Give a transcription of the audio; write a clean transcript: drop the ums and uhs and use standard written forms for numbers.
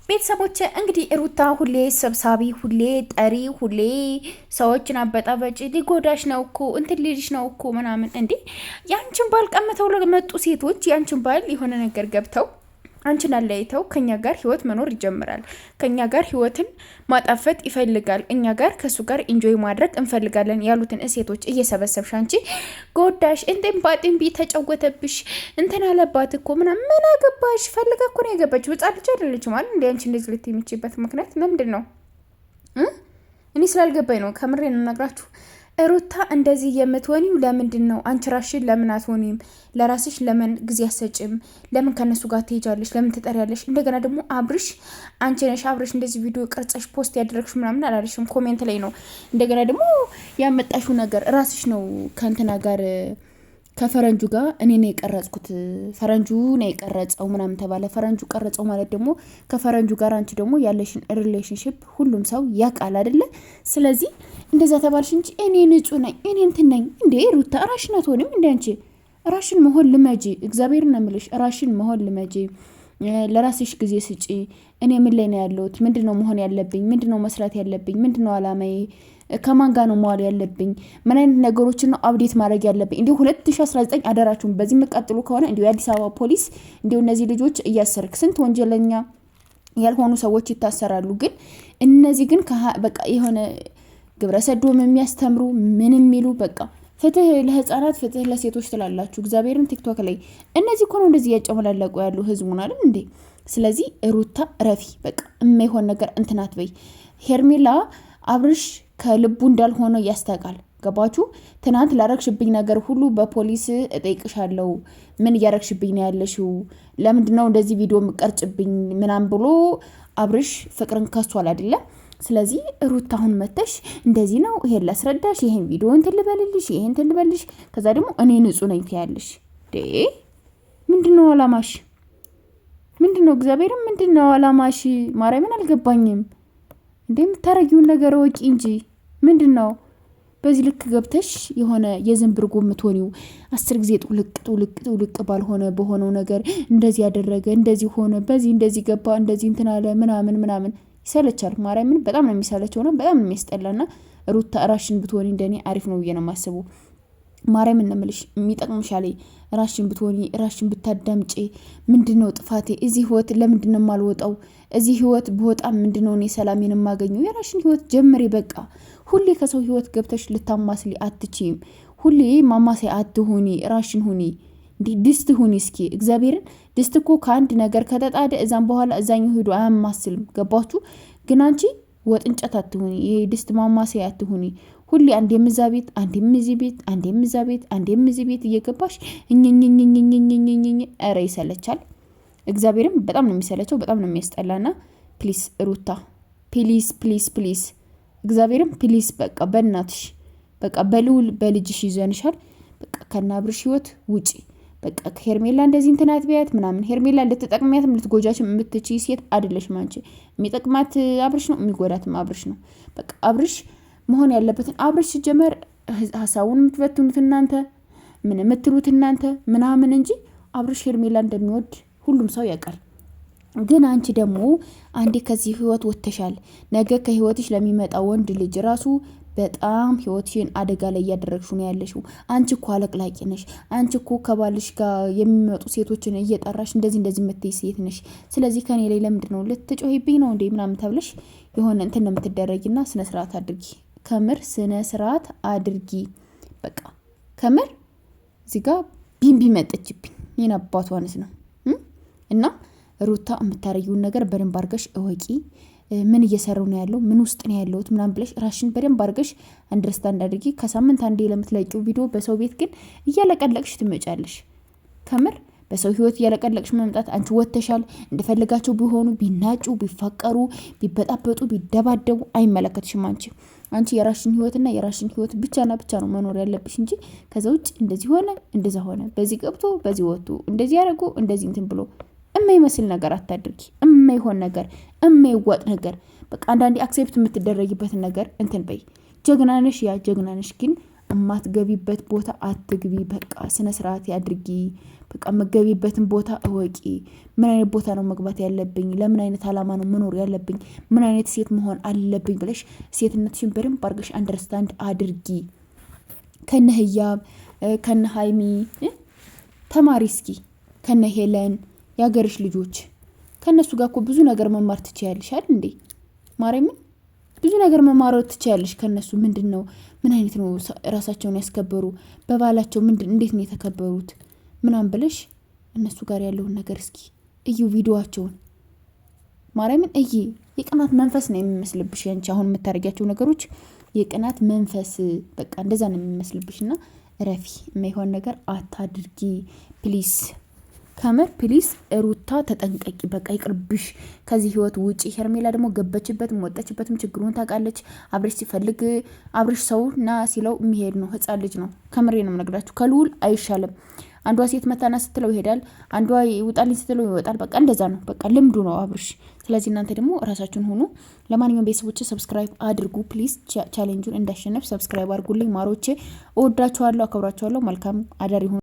ቤተሰቦች እንግዲህ ሩታ ሁሌ ሰብሳቢ፣ ሁሌ ጠሪ፣ ሁሌ ሰዎችን አበጣበጭ፣ ሊጎዳሽ ነው እኮ፣ እንትን ሊልሽ ነው እኮ ምናምን። እንዴ፣ ያንቺን ባል ቀምተው ለመጡ ሴቶች፣ ያንቺን ባል የሆነ ነገር ገብተው አንቺን አለያይተው ከኛ ጋር ህይወት መኖር ይጀምራል። ከኛ ጋር ህይወትን ማጣፈጥ ይፈልጋል። እኛ ጋር ከእሱ ጋር enjoy ማድረግ እንፈልጋለን ያሉትን ሴቶች እየሰበሰብሽ አንቺ ጎዳሽ፣ እንትን ባጢንቢ ተጫወተብሽ፣ እንትን አለባት እኮ ምናምን። ምን አገባሽ? ፈልጋ እኮ ነው የገባችው። ህጻን ልጅ አይደለችም አይደል? እንደ አንቺ እንደዚህ ልት የሚችበት ምክንያት ለምንድን ነው? እኔ ስላልገባኝ ነው። ከምሬ ነው ነግራችሁ። ሩታ፣ እንደዚህ የምትሆኒው ለምንድን ነው? አንቺ ራስሽን ለምን አትሆኒም? ለራስሽ ለምን ጊዜ አትሰጭም? ለምን ከነሱ ጋር ትሄጃለሽ? ለምን ትጠሪያለሽ? እንደገና ደግሞ አብርሽ፣ አንቺ ነሽ አብርሽ እንደዚህ ቪዲዮ ቀርጸሽ post ያደረግሽ ምናምን አላለሽም፣ comment ላይ ነው። እንደገና ደግሞ ያመጣሽው ነገር ራስሽ ነው። ከእንትና ጋር፣ ከፈረንጁ ጋር እኔ ነው የቀረጽኩት፣ ፈረንጁ ነው የቀረጸው ምናምን ተባለ። ፈረንጁ ቀረጸው ማለት ደግሞ ከፈረንጁ ጋር አንቺ ደግሞ ያለሽን relationship ሁሉም ሰው ያውቃል አይደለ? ስለዚህ እንደዛ ተባልሽ እንጂ እኔ ንጹህ ነኝ፣ እኔ እንትን ነኝ። እንዴ ሩታ፣ ራሽን አትሆንም እንዴ አንቺ? ራሽን መሆን ልመጂ። እግዚአብሔር ነው የምልሽ፣ ራሽን መሆን ልመጂ። ለራስሽ ጊዜ ስጪ። እኔ ምን ላይ ነው ያለሁት? ምንድን ነው መሆን ያለብኝ? ምንድን ነው መስራት ያለብኝ? ምንድን ነው አላማዬ? ከማን ጋር ነው መዋል ያለብኝ? ምን አይነት ነገሮችን ነው update ማድረግ ያለብኝ? እንዲሁ 2019 አደራችሁን በዚህ የምቀጥሉ ከሆነ እንዲሁ የአዲስ አበባ ፖሊስ እንዲሁ እነዚህ ልጆች እያሰርክ፣ ስንት ወንጀለኛ ያልሆኑ ሰዎች ይታሰራሉ። ግን እነዚህ ግን በቃ የሆነ ግብረ ሰዶም የሚያስተምሩ ምን የሚሉ፣ በቃ ፍትህ ለህፃናት፣ ፍትህ ለሴቶች ትላላችሁ። እግዚአብሔርን ቲክቶክ ላይ እነዚህ እኮ ነው እንደዚህ እያጨመላለቁ ያሉ ህዝቡን አይደል እንዴ? ስለዚህ ሩታ ረፊ፣ በቃ የማይሆን ነገር እንትናት በይ። ሄርሜላ፣ አብርሽ ከልቡ እንዳልሆነ ያስታውቃል። ገባችሁ? ትናንት ላረግሽብኝ ነገር ሁሉ በፖሊስ እጠይቅሻለሁ። ምን እያረግሽብኝ ነው ያለሽው? ለምንድን ነው እንደዚህ ቪዲዮ የምቀርጭብኝ? ምናምን ብሎ አብርሽ ፍቅርን ከሷል አይደለ? ስለዚህ ሩት፣ አሁን መተሽ እንደዚህ ነው፣ ይሄን ላስረዳሽ፣ ይሄን ቪዲዮ እንትን ልበልልሽ፣ ይሄን እንትን ልበልሽ፣ ከዛ ደግሞ እኔ ንጹህ ነኝ ትያለሽ። ምንድን ነው አላማሽ? ምንድን ነው? እግዚአብሔርም ምንድን ነው አላማሽ? ማርያምን አልገባኝም። እንዴ፣ የምታረጊውን ነገር ወቂ እንጂ። ምንድን ነው በዚህ ልክ ገብተሽ የሆነ የዝንብ እርጎ የምትሆኒው? 10 ጊዜ ጥውልቅ ጥውልቅ ጥውልቅ ባልሆነ በሆነው ነገር እንደዚህ ያደረገ፣ እንደዚህ ሆነ፣ በዚህ እንደዚህ ገባ፣ እንደዚህ እንትን አለ ምናምን ምናምን ይሰለቻል። ማርያምን በጣም ነው የሚሰለቸው ነው፣ በጣም ነው የሚያስጠላና ሩታ፣ ራሽን ብትሆኒ እንደኔ አሪፍ ነው ብዬ ነው የማስበው። ማርያምን ነው የምልሽ፣ የሚጠቅምሻል ራሽን ብትሆኒ፣ ራሽን ብታዳምጪ። ምንድን ነው ጥፋቴ? እዚህ ህይወት ለምንድን ነው የማልወጣው? እዚህ ህይወት ብወጣ ምንድን ነው እኔ ሰላሜን የማገኘው? የራሽን ህይወት ጀምሪ። በቃ ሁሌ ከሰው ህይወት ገብተሽ ልታማስሊ አትችይም። ሁሌ ማማሳይ አትሁኒ፣ ራሽን ሁኒ። እንዲህ ድስት ሁኒ እስኪ እግዚአብሔርን። ድስት እኮ ከአንድ ነገር ከተጣደ እዛም በኋላ እዛኛው ሄዶ አያማስልም። ገባችሁ? ግን አንቺ ወጥ እንጨት አትሁኒ፣ ይሄ ድስት ማማሰያ አትሁኒ። ሁሌ አንዴ ምዛ ቤት፣ አንዴ ምዚ ቤት፣ አንዴ ምዛ ቤት፣ አንዴ ምዚ ቤት እየገባሽ እኝኝኝኝኝኝኝኝ፣ ኧረ ይሰለቻል። እግዚአብሔርም በጣም ነው የሚሰለቸው፣ በጣም ነው የሚያስጠላና please ሩታ፣ please please please፣ እግዚአብሔርም please፣ በቃ በእናትሽ፣ በቃ በልውል በልጅሽ ይዘንሻል። በቃ ከናብርሽ ህይወት ውጪ። በቃ ከሄርሜላ እንደዚህ እንትን አትበያት ምናምን። ሄርሜላ ልትጠቅሚያትም ልትጎጃችም የምትችይ ሴት አይደለሽም አንቺ። የሚጠቅማት አብርሽ ነው፣ የሚጎዳትም አብርሽ ነው። በቃ አብርሽ መሆን ያለበትን፣ አብርሽ ሲጀመር ሀሳቡን የምትበትኑት እናንተ፣ ምን የምትሉት እናንተ ምናምን እንጂ አብርሽ ሄርሜላ እንደሚወድ ሁሉም ሰው ያውቃል። ግን አንቺ ደግሞ አንዴ ከዚህ ህይወት ወጥተሻል። ነገ ከህይወትሽ ለሚመጣ ወንድ ልጅ ራሱ በጣም ህይወትሽን አደጋ ላይ እያደረግሽው ነው ያለሽው። አንቺ እኮ አለቅላቂ ነሽ። አንቺ እኮ ከባልሽ ጋር የሚመጡ ሴቶችን እየጠራሽ እንደዚህ እንደዚህ የምትይ ሴት ነሽ። ስለዚህ ከኔ ላይ ለምንድን ነው ልትጮሂብኝ ነው እንዴ ምናምን ተብለሽ የሆነ እንትን ነው የምትደረጊና ስነ ስርዓት አድርጊ። ከምር ስነ ስርዓት አድርጊ። በቃ ከምር እዚህ ጋ ቢንቢ መጠችብኝ። ይህን አባቷንስ ነው። እና ሩታ፣ የምታረጊውን ነገር በደንብ አድርገሽ እወቂ። ምን እየሰራው ነው ያለው፣ ምን ውስጥ ነው ያለሁት ምናምን ብለሽ ራሽን በደንብ አድርገሽ understand አድርጊ። ከሳምንት አንዴ ለምትለቂው ቪዲዮ በሰው ቤት ግን እያለቀለቅሽ ትመጫለሽ። ከምር በሰው ህይወት እያለቀለቅሽ መምጣት፣ አንቺ ወጥተሻል። እንደፈለጋቸው ቢሆኑ፣ ቢናጩ፣ ቢፋቀሩ፣ ቢበጣበጡ፣ ቢደባደቡ አይመለከትሽም። አንቺ የራሽን ህይወትና የራሽን ህይወት ብቻና ብቻ ነው መኖር ያለብሽ እንጂ ከዛ ውጭ እንደዚህ ሆነ፣ እንደዛ ሆነ፣ በዚህ ገብቶ በዚህ ወጥቶ፣ እንደዚህ ያደረጉ፣ እንደዚህ እንትን ብሎ የማይመስል ነገር አታድርጊ። የማይሆን ነገር፣ የማይዋጥ ነገር፣ በቃ አንዳንዴ accept የምትደረጊበትን ነገር እንትን በይ። ጀግና ነሽ፣ ያ ጀግና ነሽ፣ ግን እማትገቢበት ቦታ አትግቢ። በቃ ስነ ስርዓት ያድርጊ። በቃ የምገቢበትን ቦታ እወቂ። ምን አይነት ቦታ ነው መግባት ያለብኝ? ለምን አይነት አላማ ነው መኖር ያለብኝ? ምን አይነት ሴት መሆን አለብኝ ብለሽ ሴትነትሽን በደንብ አድርገሽ understand አድርጊ። ከነ ህያብ ከነ ሀይሚ ተማሪ እስኪ ከነ ሄለን የሀገርሽ ልጆች ከእነሱ ጋር እኮ ብዙ ነገር መማር ትችያለሽ አይደል እንዴ? ማርያምን ብዙ ነገር መማር ትችያለሽ ከእነሱ። ምንድን ነው ምን አይነት ነው ራሳቸውን ያስከበሩ በባህላቸው ምንድን እንዴት ነው የተከበሩት ምናምን ብለሽ እነሱ ጋር ያለውን ነገር እስኪ እዩ፣ ቪዲዮዋቸውን ማርያምን እይ። የቅናት መንፈስ ነው የሚመስልብሽ ያንቺ አሁን የምታደርጊያቸው ነገሮች የቅናት መንፈስ በቃ እንደዛ ነው የሚመስልብሽ። እና እረፊ፣ የማይሆን ነገር አታድርጊ please። ከምር please ሩታ ተጠንቀቂ። በቃ ይቅርብሽ፣ ከዚህ ህይወት ውጪ። ሄርሜላ ደግሞ ገበችበትም ወጣችበትም ችግሩን ታውቃለች። አብሬሽ ሲፈልግ አብሬሽ ሰው ና ሲለው የሚሄድ ነው፣ ህፃን ልጅ ነው። ከምሬ ነው የምነግራችሁ። ከልዑል አይሻልም። አንዷ ሴት መታና ስትለው ይሄዳል፣ አንዷ ይውጣልኝ ስትለው ይወጣል። በቃ እንደዛ ነው። በቃ ልምዱ ነው አብርሽ። ስለዚህ እናንተ ደግሞ ራሳችሁን ሁኑ። ለማንኛውም ቤተሰቦች subscribe አድርጉ please። challenge ኡን እንዳሸነፍ subscribe አድርጉልኝ ማሮቼ። እወዳችኋለሁ፣ አከብራችኋለሁ። መልካም አዳር ይሁን።